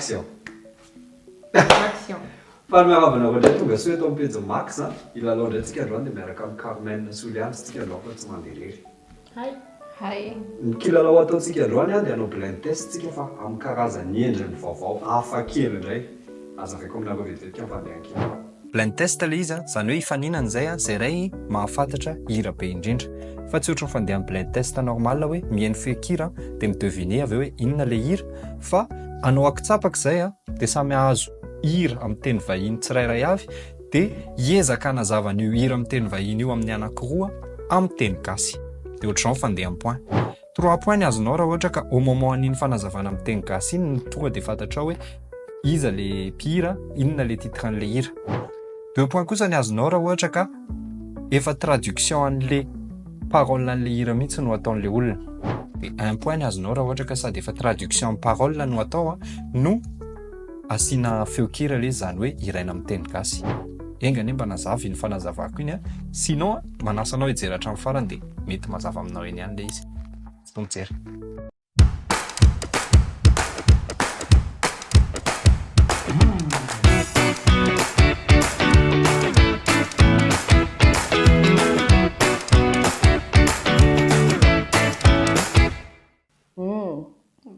Action. Action. Faly miarahaba anareo indray tonga soa eto amin'ny pejy Max a. Hilalao indray tsika androany dia miaraka amin'i Carmen sy Oliana tsika androany fa tsy mandeha irery. Hay. Hay. Ny kilalao ataontsika androany a dia hanao blind test tsika fa amin'ny karazany endriny vaovao hafa kely indray. Hazavaiko aminareo vetivety ny fandehan'ny kilalao. Blind test ilay izy a, izany hoe ifaninana izay a, izay iray mahafantatra hira be indrindra. Fa tsy ohatran'ny fandehan'ny blind test normal hoe mihaino feon-kira dia mi-deviner avy eo hoe inona ilay hira fa hanao ankitsapaka izay a, dia samy hahazo hira amin'ny teny vahiny tsirairay avy dia hiezaka hanazava an'io hira amin'ny teny vahiny io amin'ny anankiroa amin'ny teny gasy. Dia ohatr'izao ny fandehan'ny point. Trois points ny azonao raha ohatra ka au moment an'iny fanazavana amin'ny teny gasy iny no tonga dia fantatrao hoe iza le mpihira, inona le titre an'le hira. Deux points kosa ny azonao raha ohatra ka efa traduction an'le parole an'le hira mihitsy no ataon'le olona. Dia un point ny azonao raha ohatra ka sady efa traduction parole no atao no asiana feon-kira le izy izany hoe hiraina amin'ny teny gasy. Enga anie mba nazava iny fanazavako iny a, sinon manasa anao hijery hatramin'ny farany dia mety mazava aminao eny ihany le izy. Mazotoa mijery.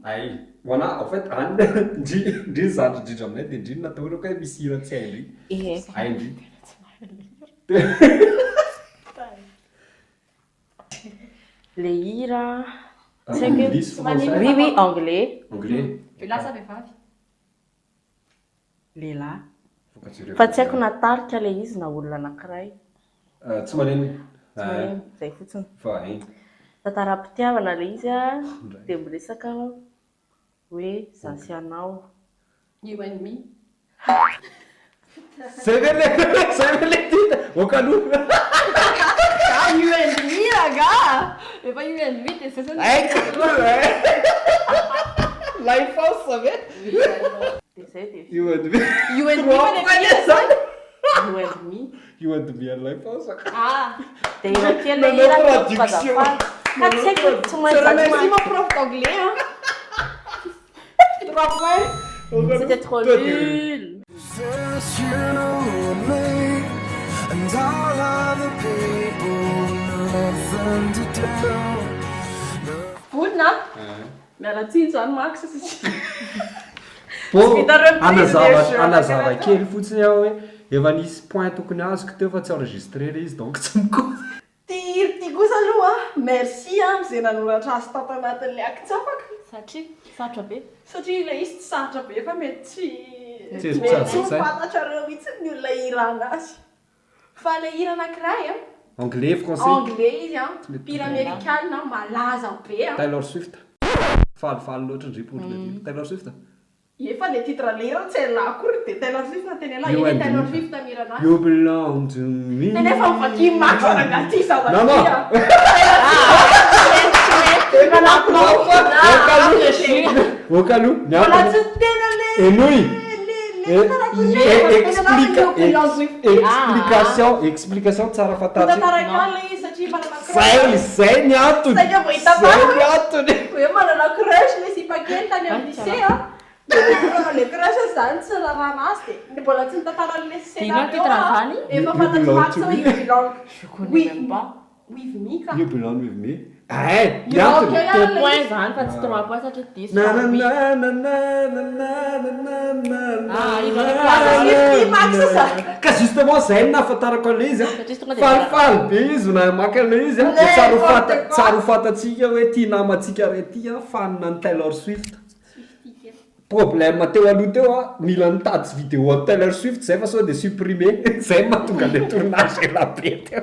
Hay, ho anà en fait any ndry ndry ny zandry indrindra aminay dia ndry no natahorako hoe misy hira tsy hain-dry. Ie. Hain-dry. Tena tsy mahay le hira. Le hira tsy haiko hoe Anglisy, français? Oui oui anglais. Anglais. Lehilahy sa vehivavy? Lehilahy. Faut jereo. Fa tsy haiko na tarika ilay izy na olona anankiray. Tsy maninona. Tsy maninona, izay fotsiny. Fa hainy. Tantaram-pitiavana ilay izy an, dia miresaka hoe za sy anao. You and me. Zay ve le zay ve le titre? Ok aloha. Ah you and me rangaha! Rehefa you and me dia zay zany. Haiko aloha eh! Life house ve? Dia zay dia You and me. You and me fa le hira zany. You and me. You and me and life house. Ah. Dia hira kely le hira tompoko azafady. Ka tsy haiko tsy mahay Je za tsy remercie mahay. mon prof d'anglais hein. Trois points. C'était trop nul. Vonona? Miala tsiny zany Max satria Bon, vita reprise hanazava le jeu hanazava anankiray kely fotsiny aho hoe efa nisy point tokony azoko teo fa tsy enregistré ilay izy donc tsy mi-compte. Ty hira ty kosa aloha a, merci an ze nanoratra azy tato anatin'le ankitsapaka. Satria sarotra be. Satria ilay izy tsy sarotra be fa mety tsy Tsy mety tsy ho azo an-tsaina. fantatrareo mihitsy ny olona hihirana azy. Fa ilay hira anankiray an. Anglais, français. Anglais izy an, mpihira amerikana malaza be an. Taylor Swift. Falifaly loatra ndry pour le dire. Taylor Swift? Efa le titre le hira tsy hainlah akory de Taylor Swift no tenenlah You eny and Taylor me. Swift mihira anazy. You belong to me. Tena efa mivaky Max rangahy ty zavatra Non, non. ty a. Efa Aloha, ok aloha, ny Mbola antony. tsy niteny le Henoy. le le tantarako Eh, le eh, efa niteny explica- anah le belong with me. Explication, explication tsara fantatry. Tantarako ihany le izy satria manana crush. Zay, zay ny antony. Saika vao hita Zay tany ny antony. hoe manana crush le sipa kely tany amin'ny lycée a. Le crush zany tsy rarahana azy dia mbola tsy nitantara an'ilay scénario aho efa fantatr'i Max hoe you belong with with me ka. You belong with me. Ay, ny antony. Deux points zany fa tsy trois points satria diso Na fa na oui. na na na na na na na na Ah, na io zany na Lasa na Max na. zany. Ka justement zay no nahafantarako an'ilay izy a. Satria tonga dia Falifaly be izy namaky an'ilay izy a. Dia tsara ho fanta- N'importe quoi. tsara ho fantatsika hoe ity namantsika iray ity a, fan an'i Taylor Swift. Problème teo aloha teo a, mila nitady vidéo an'i Taylor Swift zay fa sao dia supprimer, zay no mahatonga le tournage ela be teo.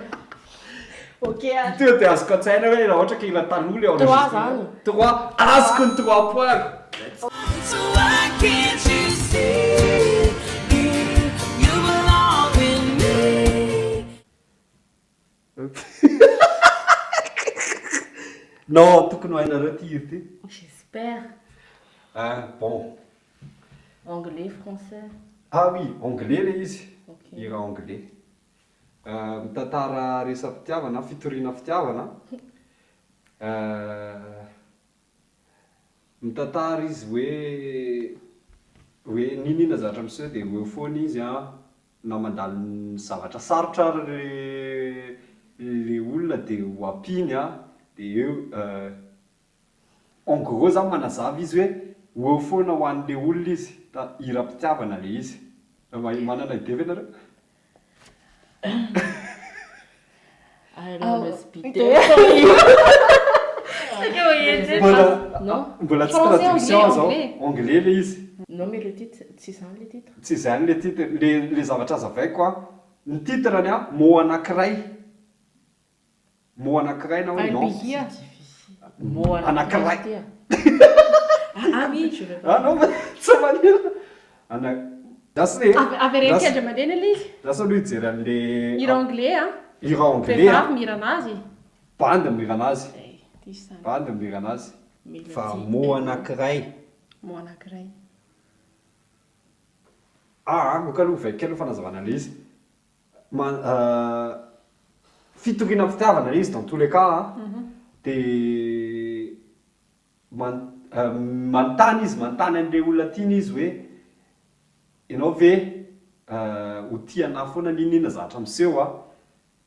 Ok ary. Tonga dia azoko an-tsaina hoe raha ohatra ka hira taloha le Trois enregistrement. zany. Trois, azoko ny trois points-ko. Non, tokony ho hainareo ty hira ty. J'espère. Ah bon. Anglais, français. Ah oui, anglais le izy. Ok. Hira anglais. Mitantara resa-pitiavana, fitoriana fitiavana. Mitantara izy hoe. Hoe n'inon'inona zavatra miseho dia ho eo foana izy an, na mandalo zavatra sarotra ary le olona dia ho ampiany an, dia eo en gros zany manazava izy hoe ho eo foana ho an'le olona izy, hiram-pitiavana le izy. Manana idée ve nareo? Mbola tsy traduction zao, anglais le izy. Non mais le titre, tsy izany le titre. Tsy izany le titre, le zavatra azavaiko an, ny titre-ny an, mot anakiray, mot anakiray na hoe nom. Mot anakiray. Ah oui, je vais Ah non, tsy manino. Ana, lasa le. Avereno kely indray mandeha ilay izy. Lasa aloha hijery an'le. Hira anglais an. Hira anglais an. Vehivavy mihira anazy. Bandy mihira anazy. Eh, diso izany. Bandy mihira anazy. Fa mot anakiray. Mot anakiray. Ah, ok aloha ovaiko kely ny fanazavana an'ilay izy. Fitoriana fitiavana ilay izy dans tous les cas an, dia manontany izy, manontany an'ilay olona tiany izy hoe ianao ve ho tia an'ahy foana n'inon'inona zavatra miseho an,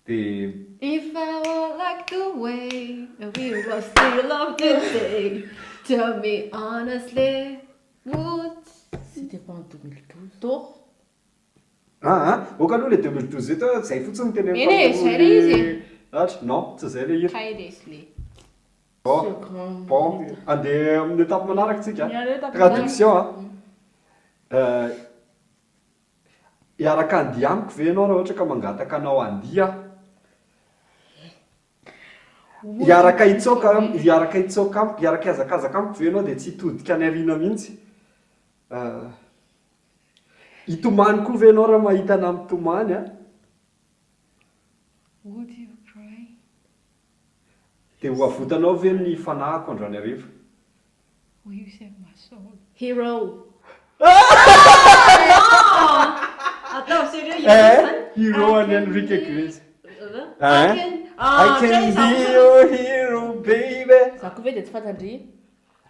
dia. If I were like the way we were still love today Tell me honestly would C'était pas en 2012 Tour Aa, ok aloha le 2012 eto a, zay fotsiny no teneniko Eny e, amin'io zay le izy e. Atra, non, tsy zay le hira. Kay lesy le. Bon, bon, andeha amin'ny étape manaraka tsika. Ny anareo étape manaraka. Traduction a. Hiaraka handihy amiko ve ianao raha ohatra ka mangataka anao handihy aho? Hiaraka hitsoaka, hiaraka hitsoaka amiko, hiaraka hihazakazaka amiko ve ianao dia tsy hitodika any aoriana mihitsy? Hitomany koa ve ianao raha mahita anà mitomany a? Would you cry? Dia ho avotanao ve ny fanahiko androany hariva? Will you save my soul? Hero. Ataovy sérieux hero zany. Hero an'i Enrique Iglesias. I can be your hero baby. Za koa ve dia tsy fantan-dry?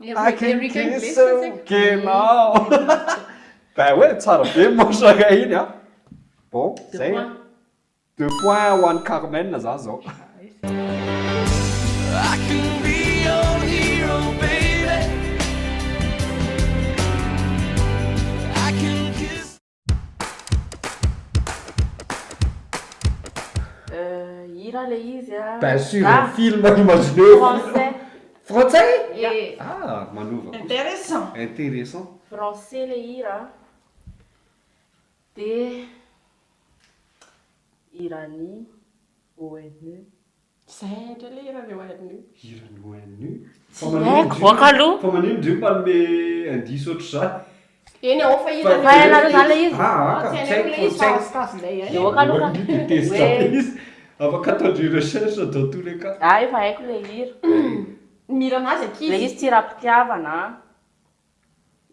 I can kiss you genau. Ben ouais, tsara be manche iray iny an. Bon, zay. Deux points ho an'i Carmen zany zao. I can be your hero baby I can kiss. Hira le izy a. Bien sûr, film imaginez. Français. Frantsay? Ie. Ah, manova kosa. Intéressant. Intéressant. Français le hira de hiran'ny ONU. Zay indray le hiran'ny ONU. Hiran'ny ONU? Tsy haiko, voaka aloha. Fa manino ndry manome indice ohatr'izany? Eny ao fa Fa hainareo zany le izy? Ah, ka Tsy tsy hainareo haiko, le izy tsy fa haiko. azokazonay ihany. Eo aloha ka. ONU dia tezitra be izy. Afaka ataon-dry recherche dans tous les cas. Ah, efa haiko le hira. Mihira anazy ankizy. Le izy tsy hiram-pitiavana an.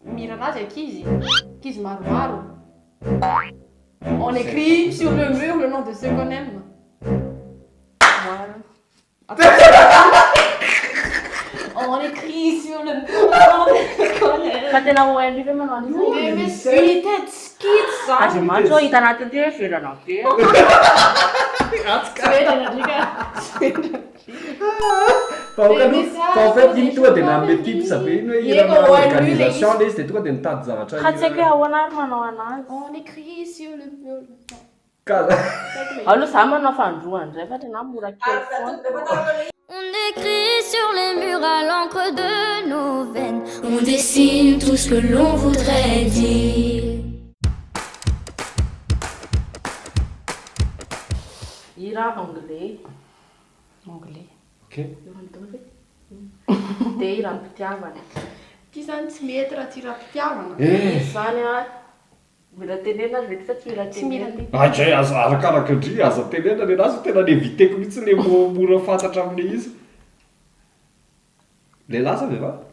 Mihira anazy ankizy. Ankizy maromaro. On écrit sur le mur le nom de ceux qu'on aime. Voilà. On écrit sur le mur le nom de ceux qu'on aime. Fa tena ONU ve manao an'izany? Misy United Kids zany. Andriamanitra ô, hita anatin'ity hoe velana be. Tsy vendrana ndry ka. Tsy vendrana. Fa aoka aloha, fa en fait iny tonga dia nanome tips be iny hoe hirana organisation ilay izy dia tonga dia nitady zavatra Ka tsy haiko hoe ahoana ary manao anazy. On écrit sur le mur le nom. Ka Ao aloha za manao fandroana indray fa tena mora kely foana. On écrit sur les murs à l'encre de nos veines On dessine tout ce que l'on voudrait dire. Hira anglais. Anglais. Ok. Dia hiram-pitiavana. Ity zany tsy mety raha tsy hiram-pitiavana. Eh! Izany an, mila tenenina ary ve ity sa tsy mila Tsy mila tenenina? tenenina. Adray, aza arakaraka ndry, aza tenenina nenazy fa tena ni-eviter-ko mihitsy le mot mora fantatra amin'le izy. Lehilahy sa vehivavy?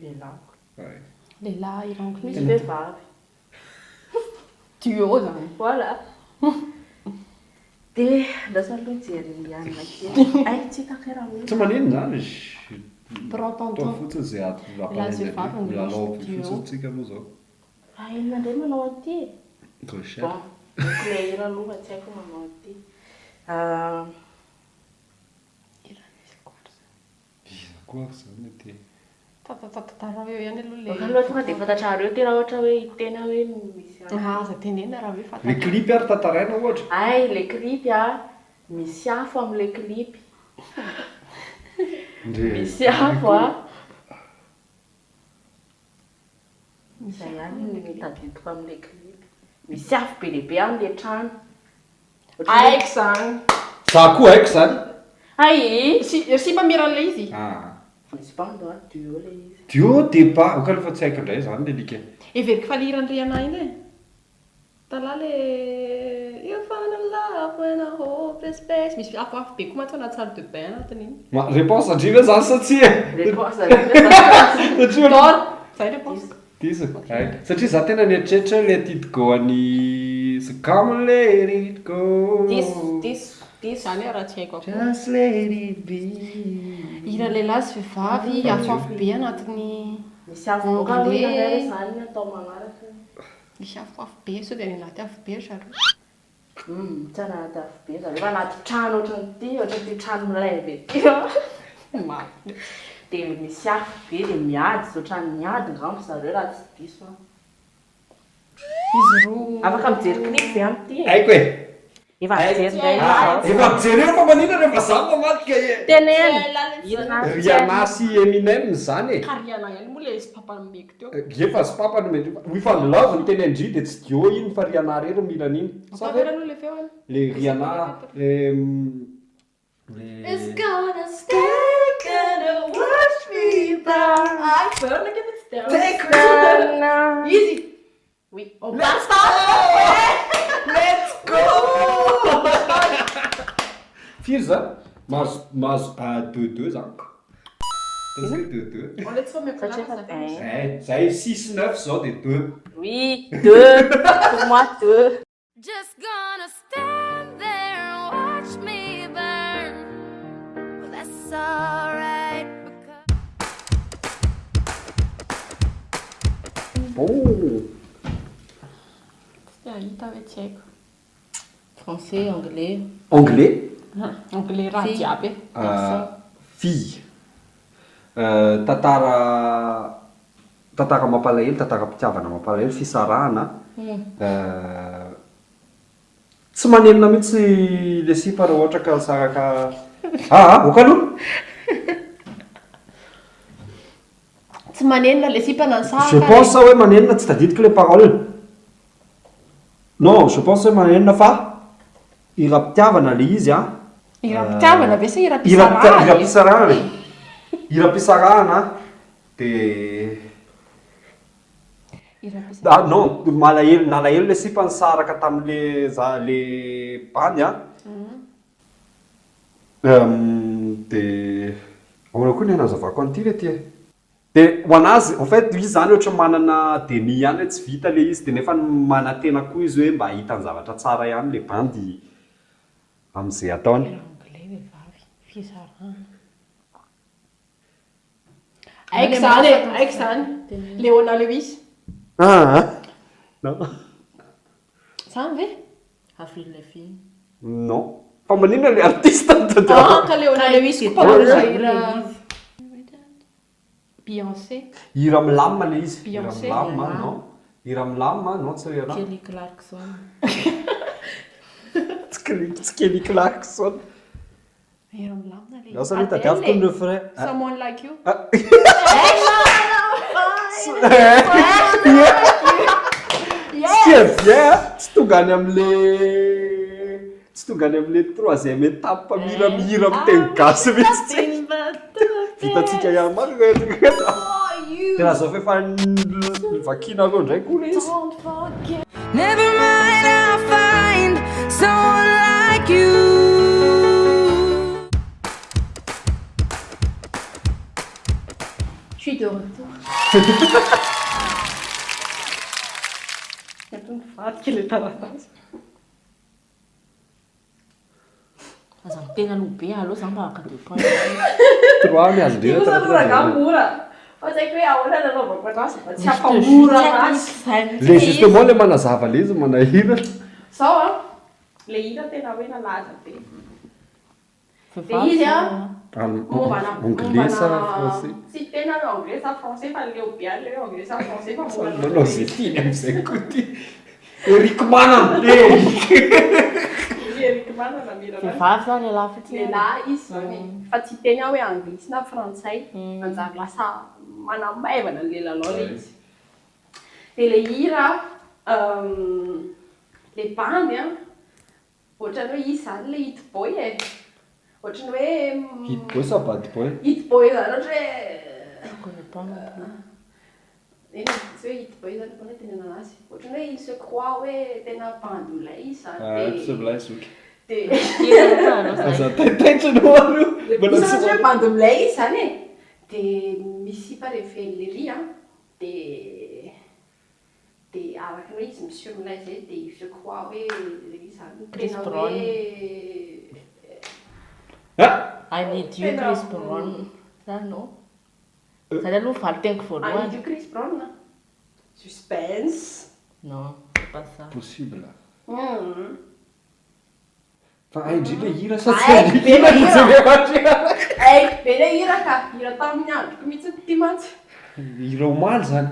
Lehilahy. Ouais. Lehilahy hira anglais. Misy vehivavy. Duo zany. Voilà. Dia andraso aloha hijery anona kely. Hay, tsy hitako hoe raha Tsy maninona izany. Prends ton Ataovy temps. fotsiny izay ato Lahy sy vavy hampalahelo anglais Milalao be duo. fotsiny tsika aloha izao. Raha inona indray manao an'ity e? Recherche. Bon, haiko ilay hira aloha fa tsy haiko manao an'ity. Ah, Iza koa ary izany no te. Tantarao eo ihany aloha le. Ohatran'ny aloha tonga dia fantatrareo ity raha ohatra hoe hiteny aho hoe misy an. Ah, aza tenenina raha hoe Le fantatrao. clip ary tantaraina ohatra. Hay, ilay clip a, misy afo amin'ilay clip. Ndre. Misy afo a. Izay ihany no tadidiko amin'ilay clip. Misy afo be dia be amin'ilay trano. Haiko izany. Za koa haiko izany. Hay! Sipa mihira an'ilay izy. Ah. Misy bandy a, duo ilay izy. Duo de pas, ok aloha fa tsy haiko indray izany le alika e. Heveriko fa le hiran'i Rihanna iny e. Tala le You found a love when a hopeless place. Misy afoafo be koa mantsy ao anaty salle de bain anatin'iny. Ma, réponse ndry ve zany sa tsia e? Réponse ndry ve zany sa tsia? Satria Dor! Zay réponse. Diso, hay. Satria za tena nieritreritra hoe let it go an'i So come on let it go. Diso, diso, diso. Zany raha tsy haiko akory. Just let it be. Hira lehilahy sy vehivavy afoafo be anatin'ny Misy afo boka aloha anglais. indray zany ny atao manaraka. Misy afoafo be, sao dia any anaty afo be ry zareo. Humm, tsy any anaty afo be zareo fa anaty trano ohatran'ity, ohatran'ity trano milay be ity an. Marina. Dia misy afo be dia miady, ohatran'ny miady angamba zareo raha tsy diso aho. Izy roa. Afaka mijery clip ve amin'ity e? Haiko e! Efa mijery indray ianao izao. Efa mijery eo fa maninona rehefa za no mamadika e! Teneno! Inona ary tsy Rihanna sy Eminem izany e! Ka Rihanna ihany moa ilay sipapa nomeko teo. Efa sipapa nomendreo fa We found love no teny an-dry dia tsy duo iny fa Rihanna irery no mihira an'iny. Sa ve? Ataovy aloha ilay feo any. Le Rihanna le le. It's gonna stay gonna watch me burn. Ay, burn ange fa tsy dance. Take Izy. Oui. Oh, basta! Let's go! Firy zany? Mahazo mahazo deux deux zany. Ataontsika hoe deux deux. Mbola tsy omeko Satria lava efa za. un. Zay, zay six neuf zao dia deux. Oui, deux. Pour moi, deux. Just gonna stand there and watch me burn. Well, that's alright because. Oh! Tsy te hahita hoe tsy haiko. Français, anglais. Anglais? Anglais raha jiaby e. Fille. Tantara tantara mampalahelo, tantaram-pitiavana mampalahelo, fisarahana. Tsy manenina mihitsy le sipa raha ohatra ka nisaraka aa ok aloha. Tsy manenina le sipa na nisaraka Je pense hoe manenina tsy tadidiko le parole. Non je pense hoe manenina fa hiram-pitiavana le izy an. Hiram-pitiavana ve sa hiram-pisarahana e? Hiram-pisarahana e. Hiram-pisarahana de. Ah non, malahelo, nalahelo le sipa nisaraka tamin'le za le bandy an. De ahoana koa ny hanazavako an'ity re ty e? De ho an'azy, en fait izy zany ohatran'ny manana déni ihany hoe tsy vita le izy de nefa manantena koa izy hoe mba hahita ny zavatra tsara ihany le bandy amin'izay ataony. Anglais vehivavy, fisarahana. Haiko izany e, haiko izany. Léona Lewis. Aa! Non. Zany ve? Avril Lavigne. Non. Fa maninona le artiste no tadiavina? Ah, ka Léona Lewis koa mpanao hira. Beyoncé. Hira milamina le izy. Hira Beyoncé. milamina, non. Hira milamina, non tsy Rihanna. Kelly Clarkson. Tsy Kelly Clarkson. Hira milamina le Lasa aloha tadiaviko ny refrain. Someone like you. Ce qui est bien, tsy tonga any am'le tsy tonga any am'le troisième étape mihira mihira amin'ny teny gasy mihitsy tsika. Vitantsika ihany marina reto. Tena zao f'efa vakinareo indray koa le izy. Never mind, I'll find someone like you. Je suis de retour. Mivadika ilay taratasy. Aza miteny aloha be, aleo za mba haka deux points. Trois ny azo Ty indrindra kosa aloha rangahy mora. Fa tsy haiko hoe ahoana ny nanaovako anazy mba tsy hampamora anazy. Le justement le manazava le izy manahirana. Zao an, le hira tena hoe nalaza be. Le izy an, mombana Anglais sa mombana français? tsy tena hoe anglais sa français fa leo be any le hoe anglais sa français fa mora Samy loatra manao le ze izy. tiany amizay koa ty. Eric Manana Eric. I Eric Manana mihira anazy. Vehivavy sa lehilahy fotsiny ary? Lehilahy izy zany e. Fa tsy hiteny aho hoe anglisy na frantsay. Manjary lasa manamaivana an'le lalao le izy. Dia le hira le bandy an, ohatran'ny hoe izy zany le hit boy e. Ohatran'ny hoe Hit boy sa bad boy? Hit boy zany ohatra hoe Je connais pas non plus. Eny e, tsy hoe hit boy zany foana itenenana azy. Ohatran'ny hoe il se croit hoe tena bandy milay izy zany Ah, dia tsy milay zoky. Dia Aza taitaitra ianao aloha. Mbola Izy tsy ohatra hoe bandy milay izy zany e. Dia misy sipa reven'le ry an, dia dia araka ny hoe izy miseho milay zay dia il se croit hoe izy zany Chris tena Brown. hoe Ah! I need you Tena Chris Brown. Zany non? Zany aloha valin-teniko I need voalohany. you Chris Brown. Suspense. Non, c'est pas ça. Possible. Hum. Fa hain-dry le hira sa tsy Haiko hain-dry be le hira no hira. jereo aty. Haiko be le hira ka. Hira tamin'ny androko mihitsy ity mantsy. Hira omaly zany.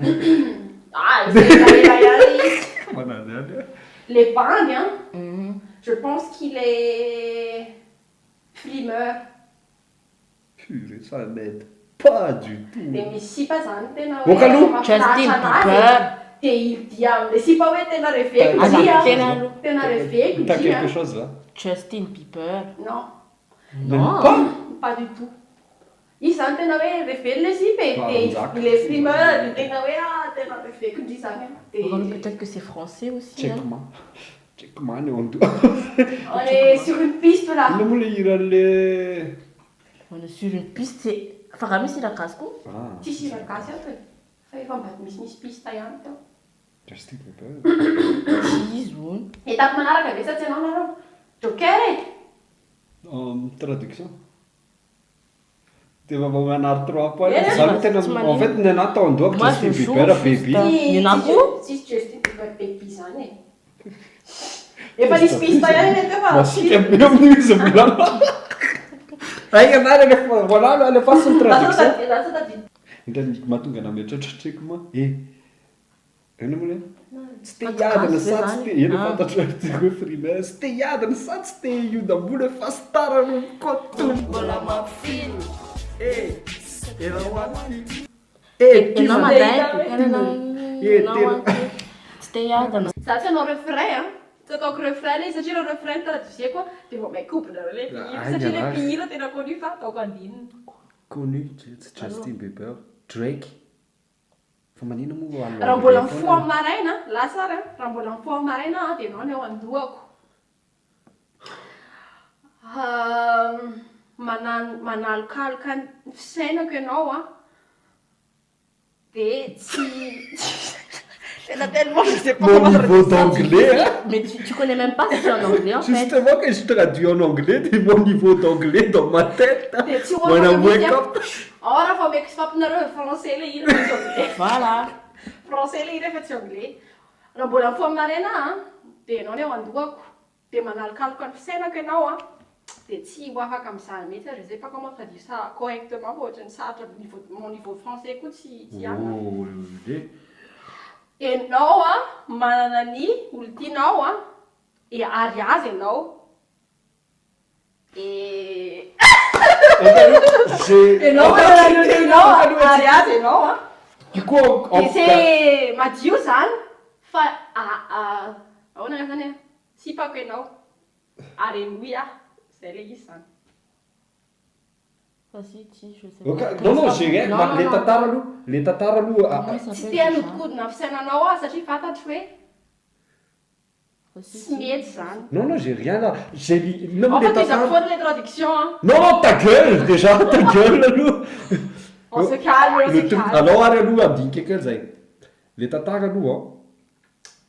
Ah, efa elaela ihany izy. Manana ihany ah. Le bandy an, je pense qu'il est frimeur. Purée, ça m'aide pas du tout. Dia misy sipa zany tena hoe Ok aloha. mahafinaritra Justin anazy e. Bieber. Dia il dit amin'ilay sipa hoe tena reveko Aza ndry a. miteny aloha. Tena reveko T'as ndry a. quelque chose là? Justin Bieber. Non. Même Non. pas? Pas du tout. Izy zany tena hoe reveny le sipa e. Bah, Dia Jacques. il est frimeur, dia tena hoe ah tena reveko ndry zany a. Dia Aloha peut-être que c'est français aussi. hein. Check ma. Check ma ny eo an-doha. On est sur une piste là. Inona moa le hiran'le On est sur une piste, c'est. Fa raha misy hira gasy koa? Ah. Tsisy hira gasy ato e. Fa efa mba misimisy piste ihany teo. Justin Bieber. Tsy izy hono. Étape manaraka ve sa tsy ianao nareo? Joker e! En traduction. Dia mba manary trois points. Eny, Za aloha tena tsy en maninona. fait ny anahy tao an-dohako Moi, Justin je joue Bieber juste. baby. Ny anahy koa? Tsisy Justin Bieber baby zany e. Efa nisy piste ihany anie teo fa Masiaka be amin'io izy milalao. Ay, anary alefa voilà alefaso ny traduction. Lasa tadidy. Indray ny mahatonga anah mieritreritra treko moa eh. Inona moa le? Tsy te hiadana sa tsy te eny fantatro hoe tsy hoe frimaire, tsy te hiadana sa tsy te hiodam-bola fa star no mikoto. Mbola mampifily Eh, enao aty. Eh, Enao kizana. mandainga. Eh, Enao tena. aty. Tsy te hiadana. Za tsy hanao refrain a. Tsy ataoko refrain le izy satria raha refrain no traduiseko a dia vao mainka kobonareo le mpihira Ay, satria le ialahy. mpihira tena connu fa ataoko andininy. Connu, tsy Justin Bieber, Drake. Fa manina moa alo Raha mbola anglais mifoha foana? maraina, lasa ary an, raha mbola mifoha maraina aho dia ianao ny ao an-dohako. Manan- manalokaloka ny fisainako ianao an, dia tsy tena tellement je sais pas Mon comment niveau traduire ça. d'anglais hein. Mais tu connais même pas si c'est en anglais en fait. Justement que je traduis en anglais de mon niveau d'anglais dans ma tête. Dia tsy ho When I afaka wake mihitsy up. Ao raha vao omeko sy pampinareo français le hira fa tsy anglais. Voilà. Français le hira fa tsy anglais. Raha mbola mifoha maraina aho an, dia ianao ny ao an-dohako. Dia manalokaloka ny fisainako ianao an, dia tsy ho afaka amin'izany mihitsy aho. Je sais pas comment traduire ça correctement fa ohatran'ny sarotra niveau mon niveau français koa tsy tsy any. Oh le. Ianao an, manana ny olon-tianao an, e ary azy ianao. E J'ai Ianao manana ny olon-tianao an, ary azy ianao an. Du coup en Dia c'est madio zany fa ahoana zany e? Sipako ianao ary henoy aho, zay le izy zany. Vas-y, dis, je sais Ok, pas. non non, j'ai rien. Non, Ma- non, le non. tantara aloha, le tantara aloha. ah, Comment ah, il Tsy s'appelle te déjà hanodikodina ny fisainanao aho satria fantatro hoe Vas-y, tsy dis. mety zany. Non non, j'ai rien là. J'ai li non En le fait tohizako tantara. foana le traduction an. Non non, ta gueule déjà, ta gueule aloha. On se calme, on Le se truc, calme. alao ary aloha andinika kely zay. Le tantara aloha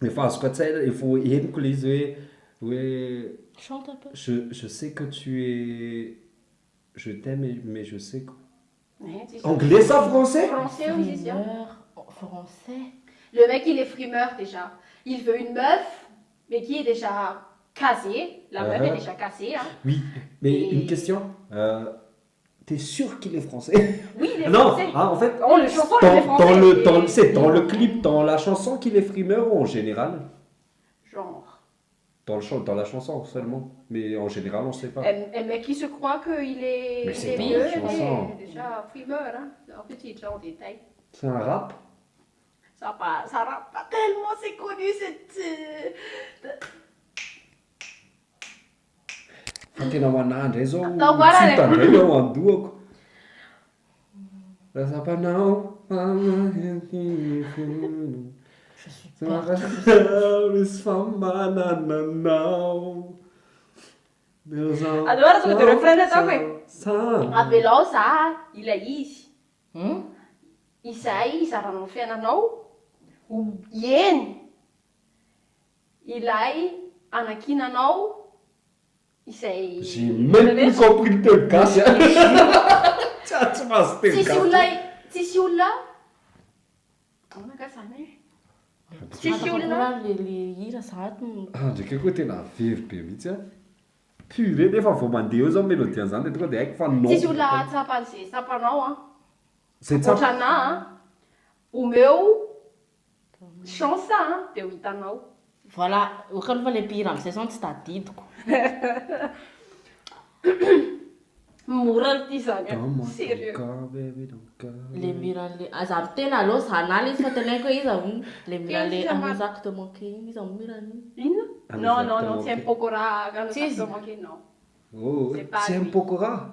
an, efa azoko an-tsaina, efa henoko le izy hoe hoe. Chante un peu. Je, je sais que tu es. Je t'aime, mais je sais que. Eh, tsisy. Anglais sa français? Français hoy izy a. Frimeur, français. Le mec il est frimeur déjà. Il veut une meuf, mais qui est déjà casée. La meuf est déjà casée. Hein. Oui, mais Et- une question. T'es sûr qu'il est français? Oui, il est Non, français. ah, en fait, Oh, le chanson, il est dans, français. dans le, dans, Et- c'est dans le clip, dans la chanson qu'il est frimeur ou en général? Genre. Dans le chant, dans la chanson seulement. Mais en général, on sait pas. Un mec qui se croit qu'il est, Mais il c'est est dans mieux, la il chanson. est déjà frimeur. Hein. En fait, il est déjà en détail. C'est un rap? Ça pas, ça rappe pas tellement, c'est connu cette. Fa tena ho anahy indray zao Atao koa tsy raha hita indray eo an-dohako. Raha tsapanao Je suis pas. misy famanananao. Aleo raha tonga de refrain ataoko e. Sa. Avelao za ilay izy. Izay izaranao ny fiainanao ho eny ilay anankinanao izay J'ai même plus compris le teny gasy a. Tsy tsy mahazo teny Tsisy gasy. olona tsisy olona ahoana ka zany e? Tsisy olona Le le hira za no Ah, ndraiky koa tena very be mihitsy a. Purée nefa vao mandeha eo zao mélodie an'izany de tonga de haiko fa non. Tsisy olona hahatsapa an'izay tsapanao an. Zay tsapa. Ohatranahy an. Omeo chance an de ho hitanao. Voilà, ohatra aloha fa le mpihira amin'izay zao tsy tadidiko. Mora ity zany Dans an. mon Sérieux. cœur, baby, dans mon cœur. Le mihira an'le aza miteny aloha za na le izy fa teneniko hoe iza hono le mihira Tena le izy ama- Anozako te manquer iny iza mihira an'iny. Inona? Ah, Non, non, te non, c'est un manquer. pokora. Tsy izy. Anozako te manquer, non. Oh, C'est pas c'est un lui. pokora.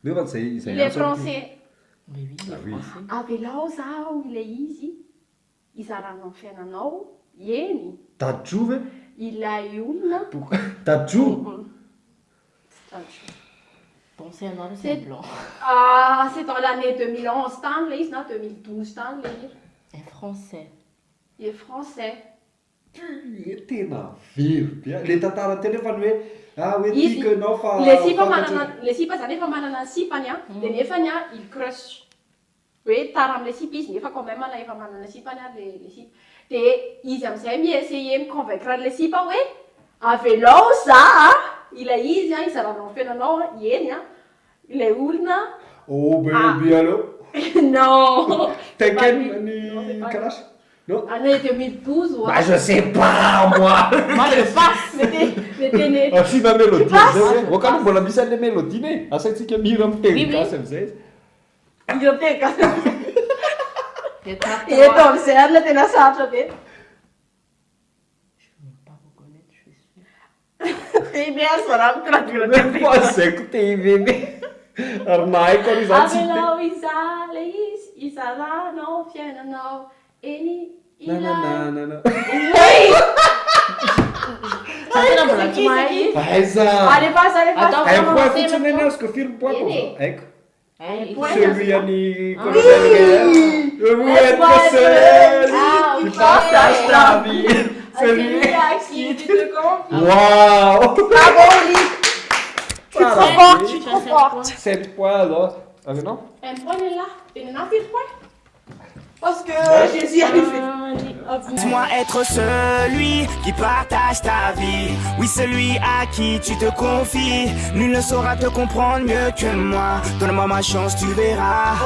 Nefa zay izay Il est antso- français. Mais oui, il est Ah oui. français. Avelao zaho ilay izy izaranao ny fiainanao eny Dadju ve? ilay olona Dadju. Tsy Dadju. Bon, c'est un noir ou c'est C'est- un blanc. Ah, c'est dans l'année 2011 tany ilay izy na 2012 tany ilay hira. Un français. Il est français. Purée, tena very be. Le tantara teo nefa ny hoe ah hoe Izy- tiako ianao fa Le sipa fantatro- manana le sipa zany efa manana ny sipany a, de nefany a il crush. Hoe tara amin'ilay sipa izy nefa quand même na efa manana sipany a le le sipa. De izy amin'izay mi-essayer mi-convaincre an'ilay sipa hoe avelao za a, ilay izy a izaranao ny fiainanao a, eny a, ilay olona Oh baby allô. Non. T'inquiète C'est pas lui. Non, c'est ny pas lui. Kalash? Non. Année 2012 oa. Bah je sais pas moi. Moi je passe. Mais t'es né. Asiana mélodie Passe. amizay hoe. Oka aloha mbola misy an'le mélodie ne. Asaintsika mihira amin'ny teny Oui, oui. gasy amizay izy. Mihira amin'ny teny gasy. De tape Eto amin'izay ary ilay tena sarotra be. Je ne vais pas reconnaître, je suis sûre. TIB ary zalahy mi-traduire teny Fa zaiko TIVB. Ary na haiko aloha izaho tsy Avelao izaho ilay izy izaranao fiainanao eny Na na ilay. na na na. Oui. Za tena mbola tsy mahay. Aiza. Alefaso, alefaso. Atao Un point français fotsiny maintenant. eny azoko firy point Eny e. haiko. Hey, Point. Celui an'i Ah. Colonel Réel. Je veux être Laisse-moi seul Ah, qui ok. partage ta vie. Celui Celui à qui tu te confies. Waouh. Bravo, Oli. Tu es trop forte, tu es Tu as trop sept forte. points. 7 points alors. Ah mais non. Un point est là. Et maintenant, firy point. Parce que je suis arrivée. Laisse-moi être celui qui partage ta vie. Oui, celui à qui tu te confies. Nul ne saura te comprendre mieux que moi. Donne-moi ma chance, tu verras.